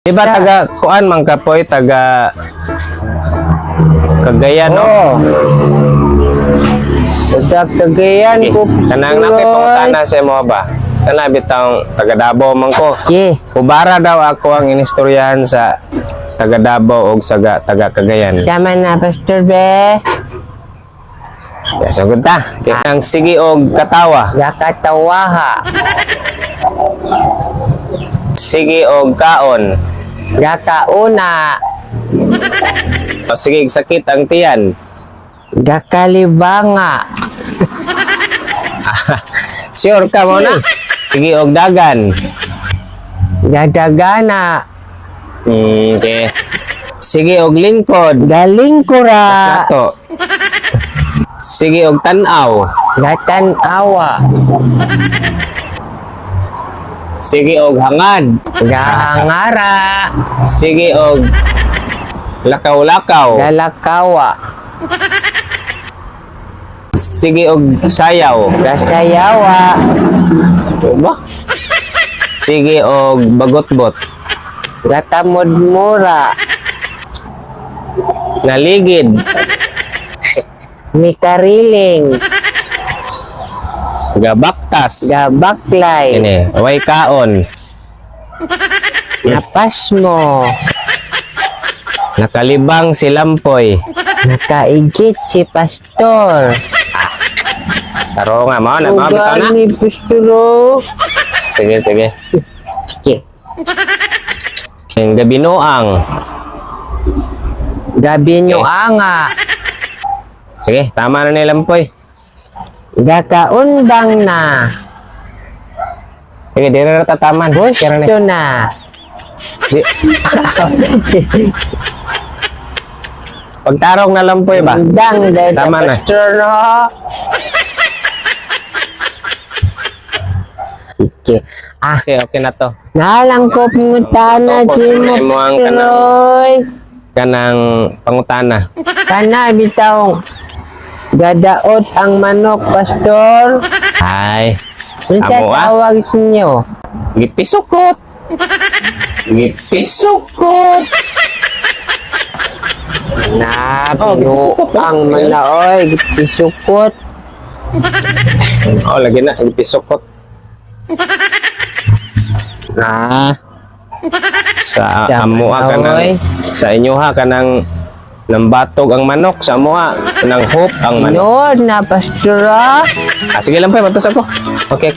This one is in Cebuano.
Di ba taga kuan man ka, Poy, taga Cagayan, no? Oo. Taga Cagayan Okay. ko. Kanang naa koy pangutana sa imo ba? Kana bitang taga Davao man ko. Okay. Kubara daw ako ang inistoryahan sa taga Davao og sa taga Cagayan. Sama na, Pastor be. Ya, sagot ta. Kanang sige og katawa, Gakatawaha. Sige og kaon, Gakauna. O, sige og sakit ang tiyan. Gakalibanga. Sure ka mo na? Sige og dagan. Gadagana. Okay. Sige og lingkod. Galingkura. Ato. Sige og tan-aw. Gatanawa. Sige og hangad. Gahangara. Sige og lakaw-lakaw. Galakawa. Sige og sayaw. Gasayawa. Ba? Sige og bagotbot. Gatamudmura. Naligid. Mikariling. Gabaktas. Gabaklay. Ini, way kaon. Napasmo. Nakalibang si Lampoy. Nakaigit si Pastor. Taro nga mo na, mga bitaw na. Gani, Pastor, oh. Sige, sige. Sige. Ang gabinuang. Gabi nyo anga. Sige, tama na ni Lampoy. Gakaundang na. Sige, di na tataman. Kira na. Gusto na. Di. Pagtarong na Lampoy ba? Undang dahil Tama na. Pastor, no? Sige. Ah, Okay, okay na to. nalang ko pangutana Opo, si mo, imo ang Pastor, oy. Kanang pangutana. Kana bitaw gadaot ang manok, Pastor. Ay, Unsa Amo, ah. tawag sa inyo? Gipisukot. Gipisukot. Na, Oh, gipisukot, ah. ang manaoy, gipisukot. Oh, lagi na gipisukot. Ah, Sa Tama amuha na, kanang oy. sa inyoha kanang nambatog ang manok, sa amuha nang hope ang manok. Yun na, Pastor, ah. Ah, sige lang pa, matos ako. Okay.